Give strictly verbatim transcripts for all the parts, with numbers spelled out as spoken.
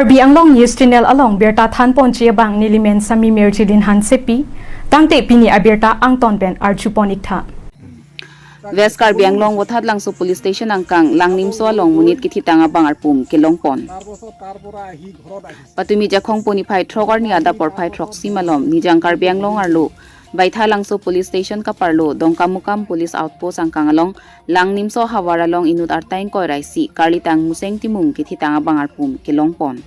Karbi Anglong News Channel along birta thanponji abang nelimen Sami Mirjilin Hansepi, tangte pini abirta angton pen arjupon iktha. West Karbi Anglong Vothatlangso Police Station angkang Langnimso along monit kithitang abang arpum kelongpon. Patumi Jakhong po niphai throk arni adap porphai throksi malom Nijang Karbi Anglong arlo Baithalangso Police Station kaparlo Dongkamukam Police Outpost angkang along Langnimso havar along inut arta ingkoi ra isi karlitang Museng Timung kithitang abang arpum kelongpon.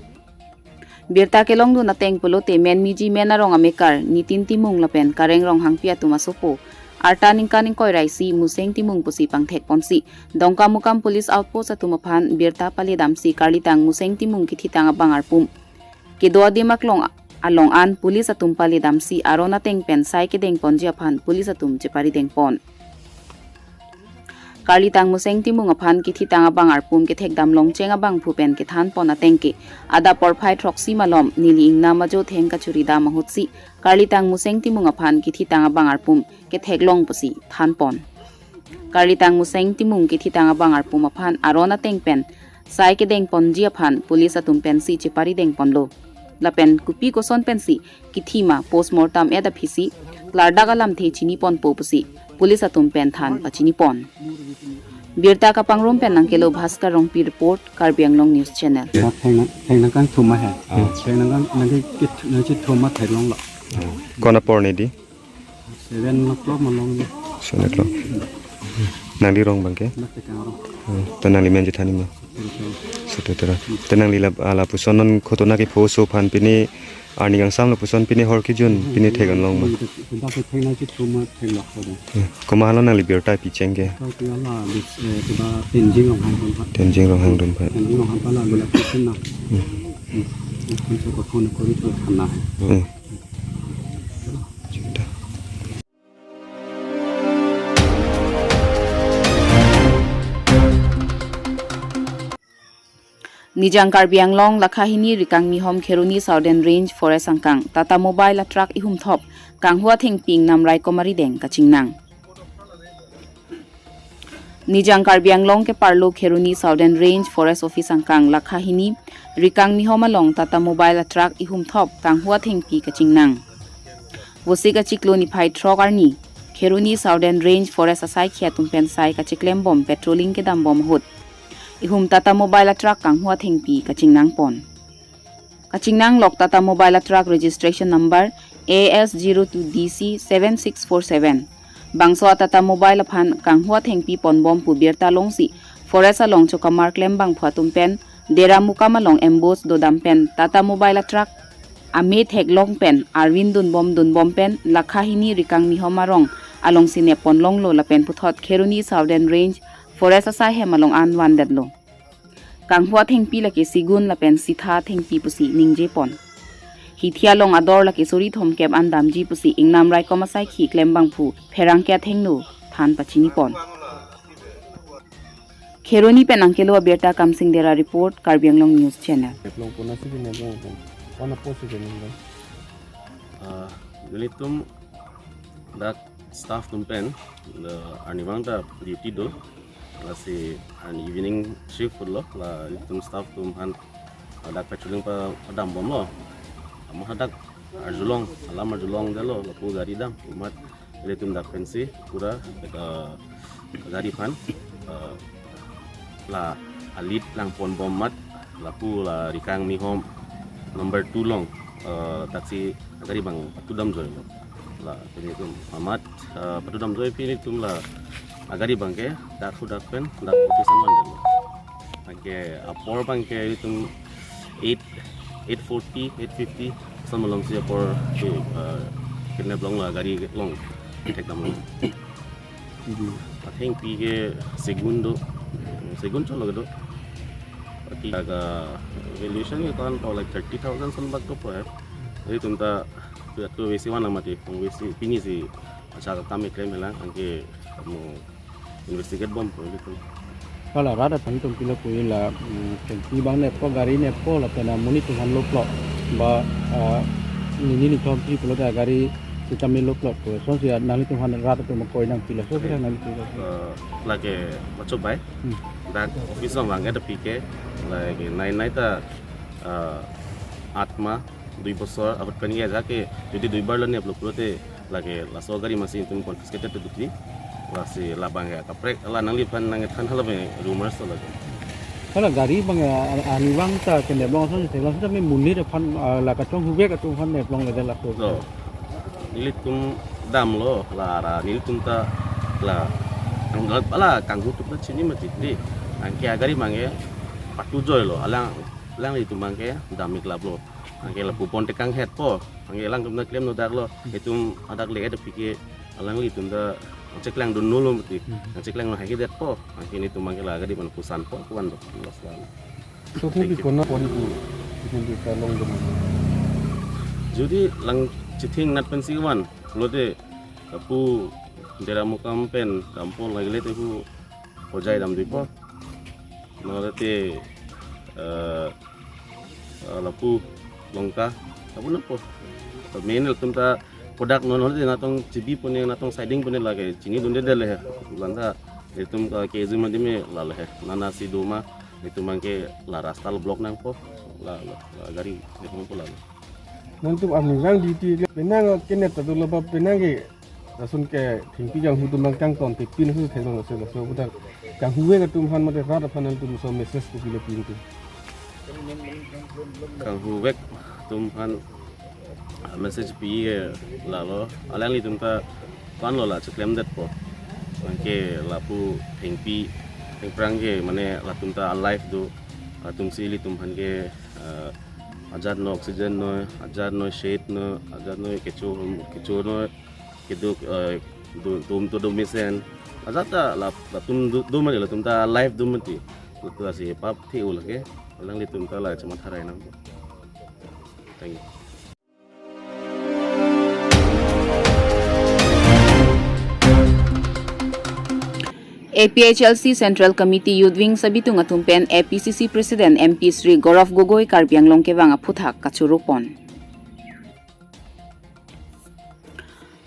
Birta kelongdun ateng pulote men miji men arong amekar Nitin Timung lapen Kareng Ronghangpi atum asopo arta ningkan ingkoi ra isi Museng Timung pusi pangthekponsi Dongkamukam Police Outpost atum aphan birta paledamsi karlitang Museng Timung kithitang abang arpum kedo adim aklong along an police atum paledamsi aron ateng pen sai kedengponji aphan police atum cheparidengpon. Karlitang Museng Timung aphan kithitang abang arpum kethekdam longcheng abangphu pen kethanpon ateng ke adap porphai throksi malom neli ingnam ajo theng kachuridam ahutsi karlitang Museng Timung aphan kithitang abang arpum ketheklong pusi thanpon. Karlitang Museng Timung kithitang abang arpum aphan aron ateng pen sai kedengponji aphan police atum pensi cheparidengponlo. Lapen kopi koson pensi kithi ma postmortem et aphisi klardak alamthe chiniponpo pusi police atum pen than pachinipon. Birta kapangrum pen nangkelo Bhaskar Rongpi report, Karbi Anglong News Channel. Thengna thengna kangthum ma he. Thengna kang nangke kit nangchithum ma theklonglo. Konat apor ne di? Seven o'clock malom. Seven o'clock. Nangli rong abangke? Mate kang rong. Hmm. Ta nangli men Jethani ma? Sotro Terang. Sotro Terang. Ta nangli la, ah, lapuson non khotona kephoso aphan pini arni kangsam lapuson pini hor kejun pini thek-an long ma? Kita thengna chithum ma theklok ko. Hmm. Komat hala nangli birta picheng ke? Kita hala bis, eh, kita Tenzing Ronghang Dunpha. Tenzing Ronghang Dunpha. Tenzing Ronghang pala gula picheng na. Hmm. Hmm. Kunso ko phone kori to thana. Hmm. Nijang Karbi Anglong lakha hini Rikangmihom Kheroni Southern Range Forest angkang Tata Mobile a truck ihumthop kanghu athengpi ingnam raikom arideng kachingnang. Nijang Karbi Anglong keparlo Kheroni Southern Range Forest Office angkang lakha hini Rikangmihom along Tata Mobile a truck ihumthop kanghu athengpi kachingnang. Vosik achiklo niphai throk arni Kheroni Southern Range Forest asaikhi atum pen sai kachiklembom patrolling kedambom ahut ihum Tata Mobile a truck kanghu athengpi kachingnangpon. Kachingnanglok Tata Mobile a truck registration number A S zero two D C seven six four seven. Bangso a Tata Mobile aphan kanghu athengpi ponbom pu birta longsi forest along chokamar klembangphu atum pen Deramukam along ambush dodam pen Tata Mobile a truck ame theklong pen arvin dunbom dunbom pen lakha hini Rikangmihom arong alongsi nepponlonglo lapen puthot Kheroni Southern Range Forest asai hem along an vandetlo. Kanghu athengpi lake segun lapen sitha athengpi pusi ningjepon. Hithi along ador lake suri thomkep an damji pusi ingnam raikom asaikhi klembangphu pherangke athengno than pachinipon. Kheroni pen nangkelo abirta Kamsing Dera report, Karbi Anglong News Channel. Neplong puna si neplong pun. Puna po si neplong. Ah, nelitum dak staff atum pen, eh, arnivang ta duty do. Lasi an evening shift lo, la nelitum staff atum aphan, ah, dak patrolling pa, padambomlo. Amo hadak arjulong, alam arjulongdetlo, lapu gari dam, komat nelitum dak pensi pura, eh, gari aphan, eh, la a-lead langponbom amat, lapu la Rikangmihom number two along, eh, taxi gari abang patudamjoilo. La pini atum amat, eh, patudamjoi pini atum la gari abangke dak hudak pen dak office an vandetlo. Anke apor abangke itum eight, eight forty, eight fifty ason malomsi apor ke, eh, kidnap longlo, gari along thekdamlo. Athengpi ke segun do, segun cholo kedo. Baki aga valuation ke kan to like thirty thousand ason bak dopo he. Jadi itum ta tu besi vanang mati, kong besi pini si acha kam eklem helang, anke kamu investigate bompo itum. Hala rat atum pilo pu la, mm, thengpi abang neppo, gari neppo lapen amonit atum aphan loplot ba, ah, nini nithom pi pulote gari sitame loplot pu. Sonsi nanglitum aphan rat atum koi nangpilo, so kira nangpilo. Eh, lake macho bai. Hmm. Dak office along vang ada P K, lake nai nai ta ah, atma, dui bosor ahut pen ke ajahak ke, jodi duibar lo neplo pulote, lake laso gari masi itum confiscated to duty. Lasi labang ya kaprek ala nangliphan nangthan hala me rumors to lake. Hala gari abang, ah, arnivang ta ke neplong ason theklong sita me monit aphan, ah, la kachonghuvek atum aphan neplongledet laso. So, nelitum damlo, la ra nelitum ta la anggal pala kanghu atum ta chini mati di. Anke agari abang ke patu joilo, alang alanglitum abang ke dam-ik laplo. Anke lapu pon tekanghetpo. Anke alangtum ta klemno daklo. Itum adak le-et aphi ke alanglitum ta nangcheklangdun-olo mati. Hmm. Nangcheklangno haihedetpo. Anke nelitum abang ke la gari abang pusanpo, kuan do. Los lan. So, kung Thank you. Pi kona pon pu, itum pi kalong dum. Jodi lang chithing nat pensi kuan, pulote lapu Dera Mukam pen dampon lagile te pu Hojai damdipo. Nore te, eh, eh, lapu Longka, lapu napo. Main latum ta kodak non hol natong chibi pone, natong siding pone lake chinidunde dele he. Lanta itum ke, ke izin mandi me lale he. Nana si doma, itum abang ke la rasta lo block nangpo. La, la, la gari, itum po la. Nangtum arnivang duty le penang kenet ta dolo ba penang ke lason ke thengpi kanghu atum abang kangton te pin hu theklong laso laso putar kanghuve atum aphan mate rat aphan nangtum laso message kopilo pintu. Kanghuvek atum aphan, ah, message pi ke lalo, alanglitum ta kuan lo la cheklemdetpo. Anke lapu thengpi, thengphrang ke mane latum ta alive do, latum si ilitum aphan ke, ah, ajat noi oxygen noi, ajat noi shade noi, ajat noi kecho, kecho noi, keduk, eh, do, dum to dum mesen. Ajat ta la, latum do, do mati, latum ta alive do mati. Latum asi pap thi-u lake. Alanglitum ta la chematha rai nang. Thank you. A P H L C Central Committee Youth Wings abitung atum pen A P C C President M P Shri Gaurav Gogoi Karbi Anglong kevang aphuthak kachoro pon.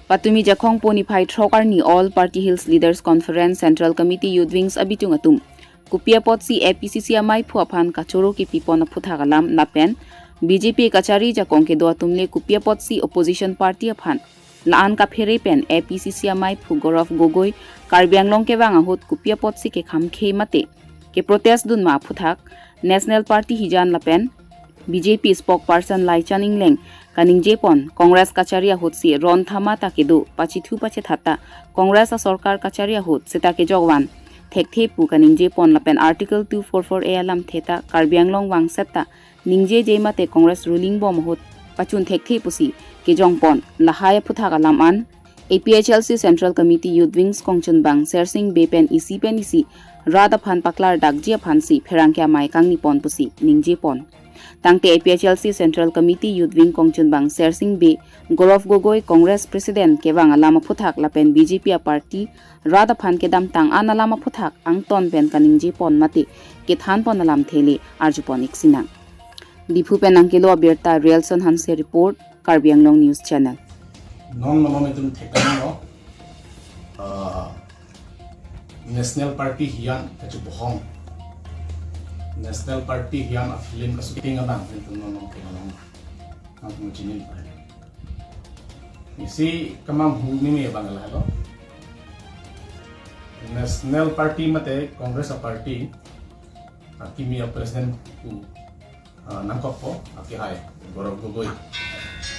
Patumi Jakhong po niphai throk arni All Party Hills Leaders Conference Central Committee Youth Wings abitung atum kopi apotsi A P C C amaiphu aphan kachoro kepi pon aphuthak alam lapen B J P kachari ajakong kedo atum le kopi apotsi opposition party aphan la-an kaphere pen A P C C amaiphu Gaurav Gogoi Karbi Anglong kevang ahut kopi apotsi kekhamkhe mate keprotest dun ma aphuthak National Party hijan lapen B J P spokesperson Laichan Engleng kaningje pon, Congress kachari ahutsi ron thama ta kedo, pachithu pachethat ta Congress asorkar kachari ahut seta kejokvan thekthe pu kaningje pon lapen Article two four four A alamthe ta Karbi Anglong vangset ta ningjeje mate Congress ruling bom ahut pachun thekthe pusi kejong pon. Lahai aphuthak alam an A P H L C Central Committee Youth Wings kongchunbang Sersing Bey pen isi pen isi rat aphan paklardakji aphansi pherangke amei kangni pon pusi ningje pon. Tangte A P H L C Central Committee Youth Wing kongchunbang Sersing Bey, Gaurav Gogoi Congress President kevang alam aphuthak lapen B J P aparty rat aphan kedamtang an alam aphuthak angton pen kaningje pon mate kethan pon alamthe le arju pon-ik sinang. Diphu pen nangkelo abirta Rielson Hanse report, Karbi Anglong News Channel. Non malom itum theklonglo, ah, National Party hian kachibohong. National Party hian a film kashooting abang itum non malom theklong. Nangtum chini pai. Isi kemanghu meme abang lahelo. National Party mate Congress a party akimi a president pu, ah, nangkokpo, akihai Gaurav Gogoi.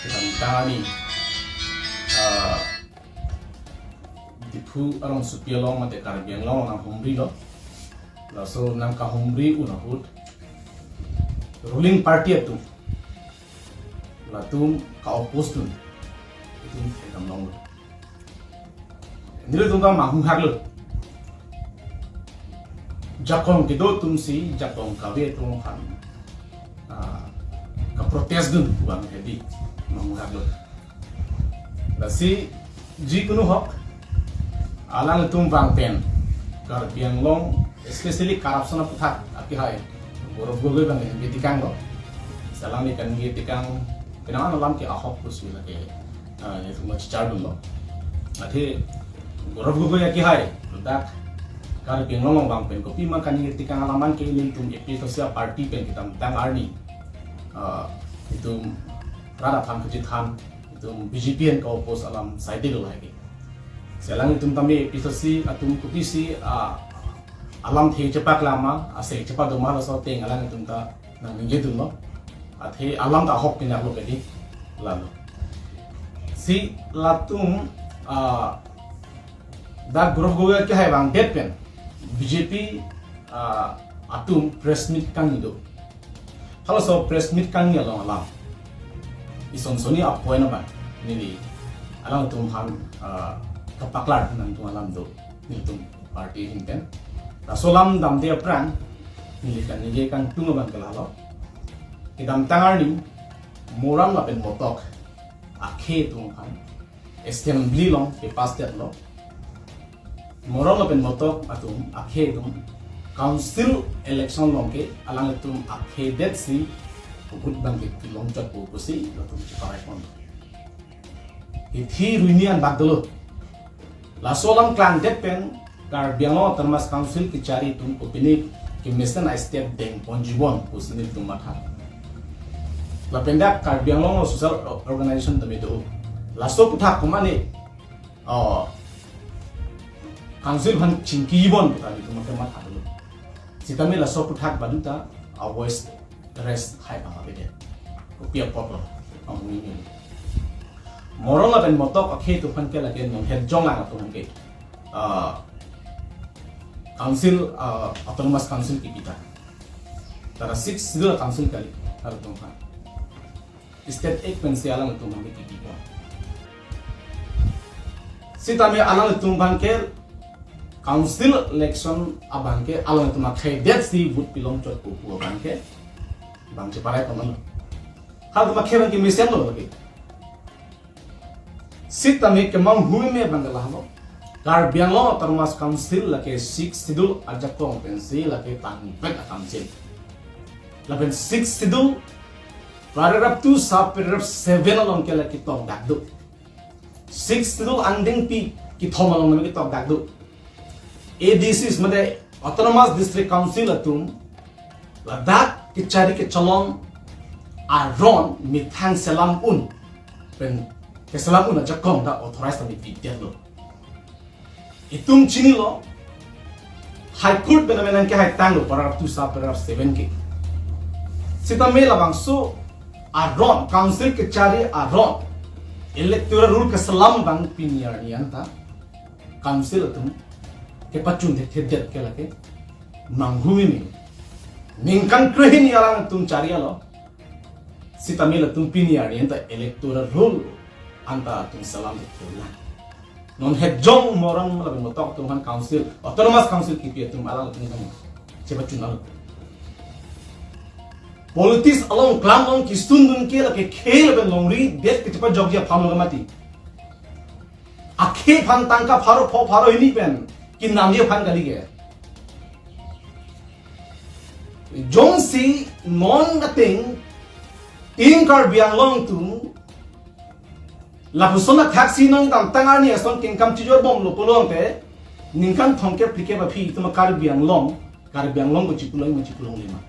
Kedamtang arni, ah, Diphu arongsopi along mate Karbi Anglong nanghumrilo. Laso nangkahumri un ahut ruling party atum latum ka-oppose dun. Itum kedam longlo. Nelitum ta manghu haklo. Jakong kedo atumsi jakong kave atum aphan, ah, kaprotest dun abang hedi manghu haklo. Lasi jikunu ahok, alangtum vang pen Karbi Anglong, especially corruption aphuthak akihai Gaurav Gogoi abang ningje tekanglo. Lasi alangli kaningje tekang penang alam ke ahok pusi lake, ah, itum chichar dunlo. Athe Gaurav Gogoi akihai ladak Karbi Anglong vang pen kopima kaningje tekang alam an ke nelitum A P H L C a party pen kedamtang arni ah, itum rat aphan kachethan, itum B J P an ka-oppose alam saide lo lake. Si alanglitum tame A P H L C atum kopisi, ah, alamthe chepaklangma, ase chepadoma laso ateng alanglitum ta nangningjedunlo. Athe alam ta ahok pinaklo kedi lalo. Si latum, ah, dak Gaurav Gogoi kehai abang det pen B J P, ah, atum press meet kangni do. Halaso press meet kangni along alam ison soni a-point abang neli alangtum aphan, ah, kapaklar nangtum alam do, nelitum party ahin pen. Laso alam damde aphrang neli kaningje kangtung abang ke lalo. Kedamtang arni Moran lapen Motok akhei atum aphan assembly along kepass detlo. Moran lapen Motok atum akhei atum council election along ke alanglitum akhei detsi vote abang ke pilongchotpo pusi latum cheparai pon. Hithi ruini an bak dolo. Laso alam klangdet pen Karbi Anglong Autonomous Council kechari atum kopine kemesen a-step dengponji bon pusi nelitum matha. Lapen dak Karbi Anglong Social Organization tame do. Laso aputhak komane, oh, council aphan chingki bon puta nelitum matha dolo. Sitame laso aputhak baduta a-voice raise hai abang avedet. Kopi apotlo, ang uni ni. Moran lapen Motok akhei atum aphan ke lake non het jong lang atum aphan ke, ah, council, ah, Autonomous Council kipi ta. Tara Sixth Schedule council kali, latum aphan. State Act pensi alanglitum aphan ke kipi pon. Sitame alanglitum aphan ke council election abang ke alanglitum akhei detsi vote pilongchotpo pu abang ke bang cheparai pon lo. Halatum akhei abang ke mesenlo lake. Sitame kemanghumeme abang ke lahelo. Karbi Anglong Autonomous Council lake Sixth Schedule ajakong pensi lake tangvek a-council. Lapen Sixth Schedule paragraph two sub paragraph seven along ke lake tokdak do. Sixth Schedule angdengpi kethom along nami ketokdak do. A D Cs mate Autonomous District Council atum ladak kechari kecholong aron methang selam un pen keselam un ajakong ta authorize ta mepidetlo. Itum chinilo, High Court pen nangkehaitanglo paragraph two sub paragraph seven ke. Sitame labangso aron, council kechari aron electoral rule keselam abang pini arni anta council atum kepachun thekthedet ke lake manghumeme. Ningkan krehini alangtum chari alo. Sitame latum pini arni anta electoral rule anta atum selam thekthe lang. Non het jong Moran lapen Motok atum aphan council, Autonomous Council kipi atum alangtum aphan chepachun alo. Politics along klam along kistundun ke lake khei lapen longri det kechepajokji aphan lo mati. Akhei aphan tangka pharo pho pharo hini pen kenamji aphan kali ke. Jongsi non ateng Team Karbi Anglong atum lapuson athaksi nangdamtang arni ason kengkam chijorbomlo pulote ningkan thomkep phlikep aphi itum Karbi Anglong, Karbi Anglong ko chipulong ma chipulongle ma.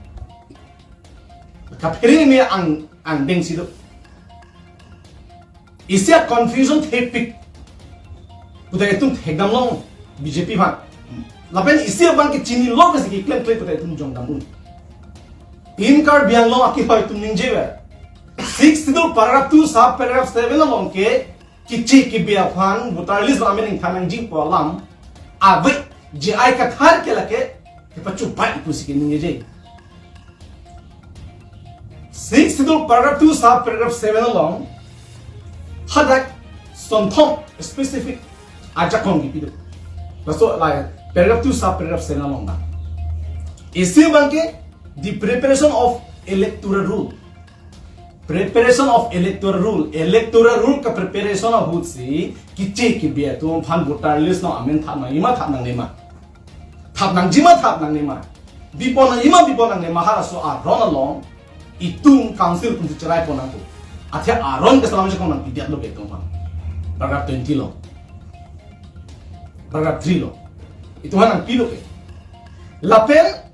Kaphere me ang angdengsi do. Isi a-confusion thepik puta itum thekdam long B J P aphan. Lapen isi abang ke chinilo kesi keklemkle puta itum jongdam un. Team Karbi Anglong akehoi atum ningjever. Sixth Schedule paragraph two sub paragraph seven along ke keche kebe aphan voter list amen ingthan nangji pu alam ave. J I Kathar ke lake kepachupai pusi keningje. Sixth Schedule paragraph two sub paragraph seven along hadak sonthom specific ajakong kipi do. Laso lai paragraph two sub paragraph seven along na. Isi abang ke the preparation of electoral rule. Preparation of electoral rule. Electoral rule ka-preparation ahutsi keche kebe atum aphan voter list along amen thap nangjima thap nangnema. Thap nangjima thap nangnema. Bipon nangjima bipon nangnema halaso aron along itum council atum si cherai pon nangpo. Athe aron keselam si kong nangpidetlo ke itum aphan. Paragraph twenty lo. Paragraph three lo. Itum aphan nangpilo ke. Lapen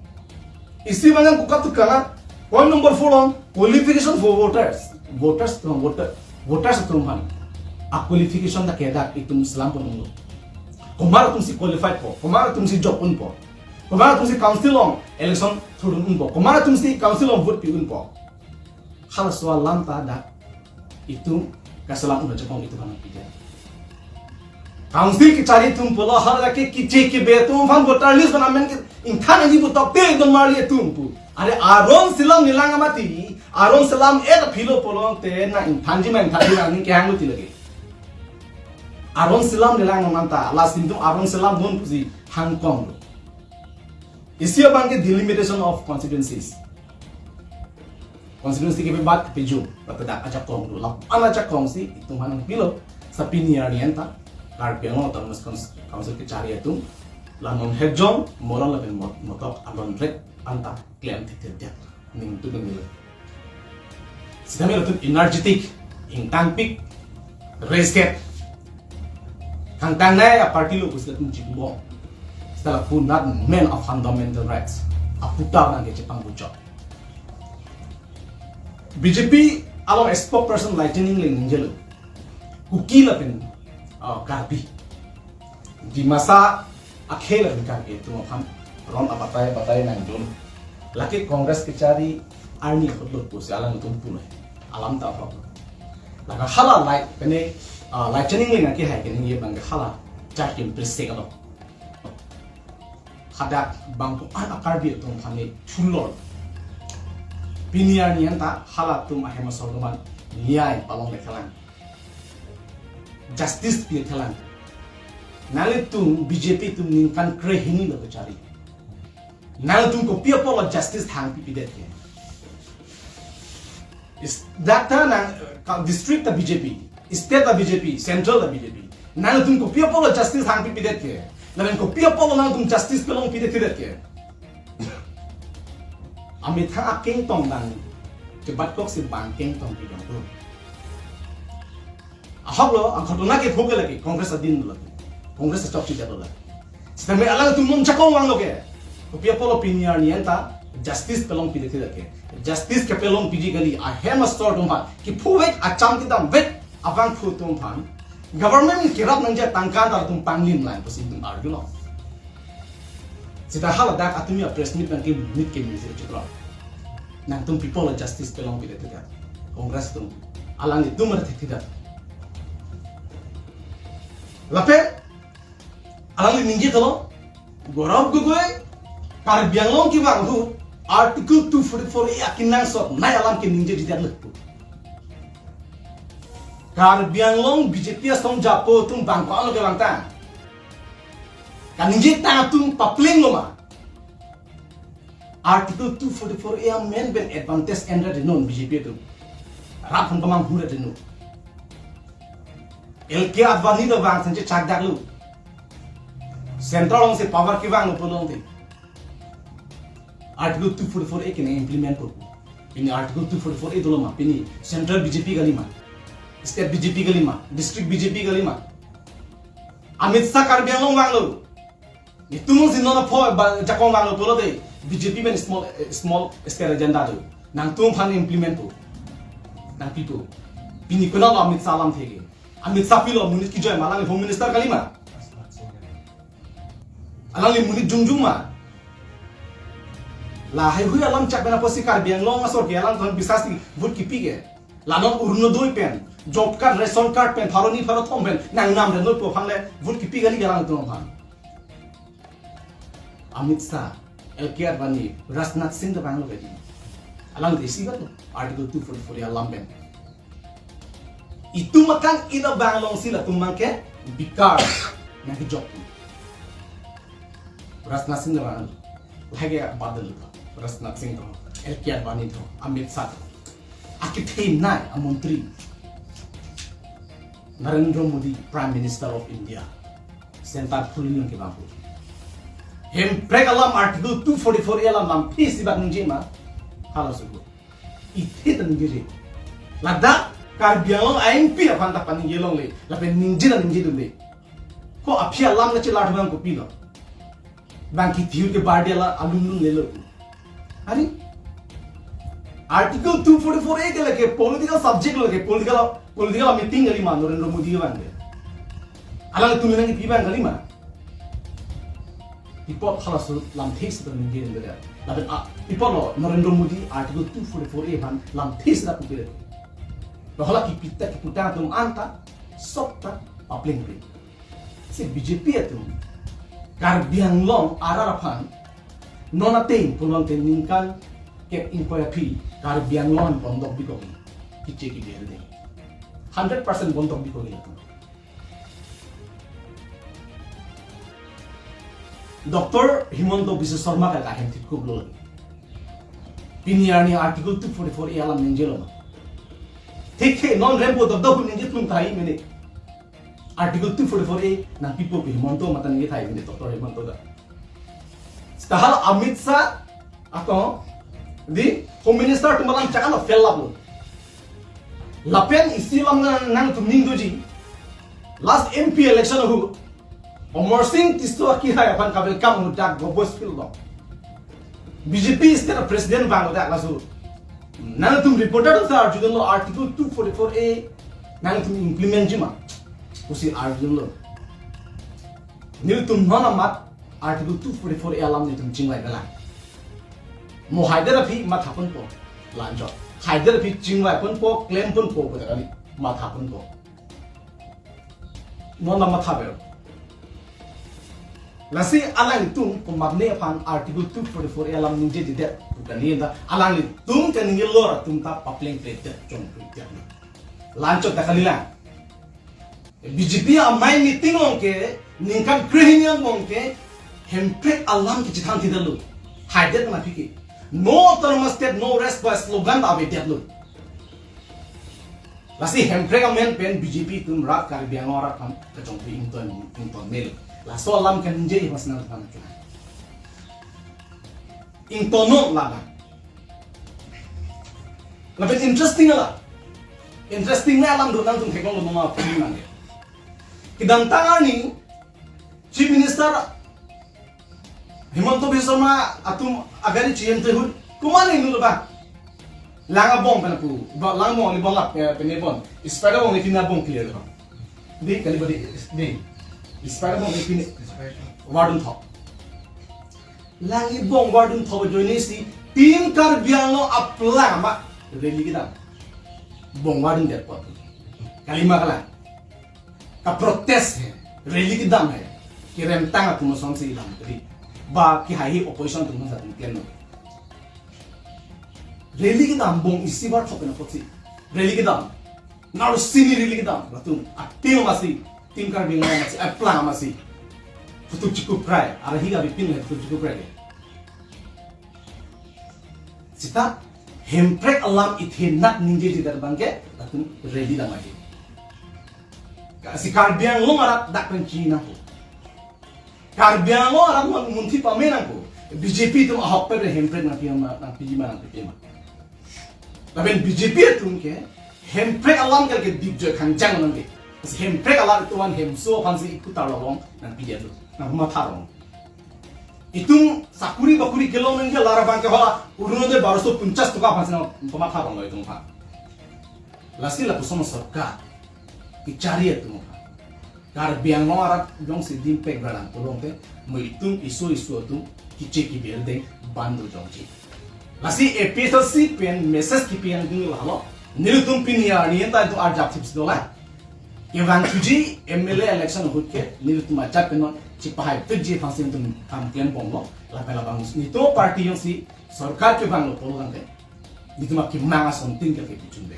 isi manang kukat tukana Point number four along, qualification for voters. Voters atum, voter, voters atum aphan a-qualification ta ke dak itum selam pon unglo. Komat atumsi qualified po, komat atumsi job unpo, komat atumsi council along election thurdun unpo, komat atumsi council along vote pi unpo. Halaso alam ta dak itum kaselam un ajakong itum aphan pidetji. Council kachari atum pulo, hala ke keche kebe atum aphan voter list pen amen ke ingthan ani pu tokte don marli atum pu. Are aron selam nelang amati, aron selam-et aphi lo pulote nang ingthanji ma ingthanji ma nangning kehanglo ti lake. Aron selam nelang nang ta, lasi itum aron selam non pusi hangkong lo. Isi abang ke delimitation of constituencies. Constituency kebi bat kebi jum, bat dak ajakong do. Lapu-an ajakong si itum aphan pilo. Sa pini arni anta Karbi Anglong Autonomous Cons-, Council kachari atum la non hejong, moron lapen mot-, motok alon rek anta klem thekthedek ning tu nilo. Sitame latum energetic, ingtangpik, reset. Kangtangnei a-party lo pusi latum chikbom. Sita lapu not men of fundamental rights. Aputar nang kechepang buchok. B J P along spokesperson Laichin Engleng ningjelo. Kuki lapen, ah, Karbi, Dimasa akhei lapen Karbi atum aphan ron abatai batai nangdun. Lake Congress kachari arni ahut lo pusi alangtum pulo. Alam ta ahok. Lake hala lai pene, ah, Laichin Engleng nangkehai keningje abang ke hala char kim prisek alo. Hadak bangko-an a-Karbi atum aphan ne thulor. Pini arni anta halatum ahem asor atum aphan niyai palongle thelang, justice pile thelang. Nanglitum B J P atum ningkan krehini lo kachari. Nanglitum kopi apotlo justice thang pipedet ke? Is, dak ta nang, eh, ka-, district ta B J P, state ta B J P, central ta B J P. Nanglitum kopi apotlo justice thang pipedet ke? Lapen kopi apotlo nangtum justice pelong pidet pidet ke? Amethang akengtong dang, chebat kok si bang kengtong pidong tu. Ahok lo, ang ghotona ke phuke lake, Congress adin lo lake. Congress achokche det lo lake. Sitame alangtum non jakong vanglo ke. Kopi apotlo pini arni anta justice pelong pidet pidet ke. Justice kepelong piji kali, ahem asor atum aphan kephovek, acham kedamvek abangphu atum aphan government kerap nangji atangka ta latum panglim lang pusi itum arjulo. Sita haladak atum ya press meet nangkemeet kemese chiklo. Nangtum people justice pelong pidet pidet. Congress atum. Alanglitum ada thekthe det. Lapen alangli ningje tolo, Gaurav Gogoi Karbi Anglong kevang ahut Article two forty-four A akenangsotnei alam keningjeji det lo pu. Karbi Anglong B J P asong japo atum bangko-an lo kevang ta. Kaningje tang atum papleng lo ma? Article two forty-four A amen pen advantage enra de non B J P atum. Rap hon kamang hura de non. L K Advani do bang sanje chak dak lo. Central along si power kevang lo pulote Article two forty-four A kene implement po. Pini Article two forty-four A dolo ma? Pini central B J P kali ma? State B J P kali ma? District B J P kali ma? Amit Shah Karbi Anglong vanglo. Itum si non apho ba jakong vanglo pulote B J P pen small, eh, small state agenda do. Nangtum aphan implement po. Nangpipo. Pini konat lo Amit Shah alamthe ke? Amit Shah pilo, monit kejoi ma, alangli Home Minister kali ma? Alangli monit jongjong ma? Lahai hui alam chak pen apotsi Karbi Anglong asor ke alangtum bisas si vote kipi ke? La non Orunodoi pen, job card, ration card pen, pharo ni pharo thom pen nangnam renoi pu aphan le vote kipi kali ke alangtum aphan? Amit Shah, L K Advani, Rajnath Singh ta vanglo ke di. Alangli isi kan lo, Article two forty-four A alam pen. Itum akan ina bang alongsi latum abang ke bikar nangkejok. Rajnath Singh ta vanglo. Lake badal lo. Rajnath Singh tho, L K Advani tho, Amit Shah tho. Akethenei amontri Narendra Modi, Prime Minister of India. Centre phulin ke bangphu. Hemprek alam Article two forty-four A alam lam phisi bak ningje ma? Halaso ko. Ithe ta ningjeje. Ladak Karbi Anglong a-M P aphan ta paningje longle. Lapen ningje ta ningjedunde. Ko aphi alam kachelar abang kopilo? Bang kethe ke bardi ala alum lun lelo. Ari, Article two forty-four A ke lake political subject lo, ke political, political meeting kali ma Narendra Modi abang ke. Alangtum nangkipi abang kali ma. Pi apot halaso lamthe seta ningje ningje. Lapen a, pi apot lo Narendra Modi Article two forty-four A aphan lamthe seta pupe. Lo hala kipi ta kipu ta atum anta sop ta paplengple. Si B J P atum Karbi Anglong arat aphan non ateng pulote ningkan kep ingkoi aphi Karbi Anglong bondok bikok, kiche kiber dei. Hundred percent bondok bikok atum. Doctor Himanta Biswa Sarma ka kahem thik kup lo. Pini arni Article two forty-four A alam ningjelo ma. Thik he non rempo dok dok ningje plung tai mene. Article two forty-four A nangpipo ke Himanta mata ningje tai mene Doctor Himanta da. Seta hala Amit Shah ato dei Home Minister atum alam chakalo fail lap lo. Lapen isi alam nang, nangtum ning doji. Last M P election ahut Amarsing Tisso akihai aphan ka-welcome ahut dak Gobos Field lo. B J P state president vang dak laso. Nangtum reporter atum ta arjudunlo Article two forty-four A nangtum implement ji ma pusi arjudunlo. Nelitum non amat Article two forty-four A alam nelitum chingvai belang. Mo haidet aphi matha ponpo. Lanchot. Haidet aphi chingvai ponpo, klem ponpo, pu ta kali. Matha ponpo. Non la matha ber. Lasi alangtum komatne aphan Article two forty-four A alam ningjejedet pu kali anta, alangtum kaningje lor atum ta paplengpledet, chongpledet. Lanchot ta kali lang. B J P amei meeting along ke, ningkan krehini angbong ke, hemprek alam kechethang thidetlo. Haidet na aphi ke. No autonomous state, no rest pu slogan ta avedetlo. Lasi hemprek amen pen B J P atum rat Karbi Anglong arat aphan kachongphi ington, ington mel. Laso alam kaningje mas nang aphan chuna. Ingtonnon lama. Lapen interesting ala. Interesting na alam do nangtum theklonglo mama pun nang ya. Kedamtang arni Chief Minister Himanta Biswa Sarma atum agari chiyem te ahut komatne inut ba. Lang abong pen pu, ba lang abong ni bong lap, eh, pen ni bong. Spider bong ni pina bong clear ba. Dei kali ba dei, dei. Spider bong ni pina wardon thok. Lang ibong wardon thok ajoine si Team Karbi Anglong aplang ma rally kedam. Bong wardon det apot. Kali ma kalang. Ka-protest he, rally kedam he, keremtang atum asonsi lam kri, ba kehaihe opposition atum asonsi atum klem lo. Rally kedam bong isi bar thok na apotsi. Rally kedam. Naro sini rally kedam. Latum atim masi, Team Karbi Anglong masi, aplang masi. Phutuk chikup krai, arahi ka bipin le phutuk chikup krai. Seta hemprek alam ithe nat ningjejedet abang ke, latum rally dam ahi. Ka-, si Karbi Anglong arat dak pen chini nangpo. Karbi Anglong arat mun-, munthi pame nangpo. B J P atum ahokpet hemprek nangpi ma, nangpiji ma, nangpipe ma. Lapen B J P atum ke hemprek alam ke ke dipjoi khangjang nang ke. Si hemprek alam atum an hemso aphansi iputar lobong nangpiji atum. Nangmatha rong. Itum sakuri bakuri kelong nangji alar abang ke hala Orunodoi baroso ponchas toka aphansi nangpamatha ronglo itum aphan. Lasi lapuson sorkar kechari atum aphan. Karbi Anglong arat jongsi dimpek berang pulote, mo itum iso iso atum kiche kiber deng bando jongji. Lasi A P H L C pen message kipi nangdun lalo. Nelitum pini arni anta itum arjap thipsi dolang. Kevang thuji M L A election ahut ke nelitum ajat pen non chipahai pekji aphansi itum kam klem bomlo. Lapen labang nelitum party jongsi sorkar kevanglo pulo tangte, nelitum akemang asontin ke kepachunbe.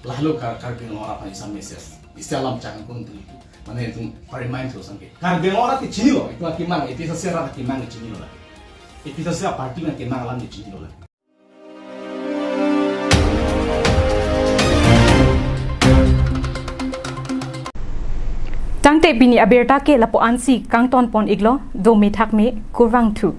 Lahelo Kar-, Karbi Anglong arat aphan isa message, isa alam chang kon tu itu. Mane itum pa-remind tho sangke. Karbi Anglong arat ke chinilo, itum akemang, A P H L C arat akemang chinilo la. A P H L C aparty akemang alam chinilo la. Tangte pini abirta ke lapu-ansi kangton pon iklo, do methak me kurvangthu.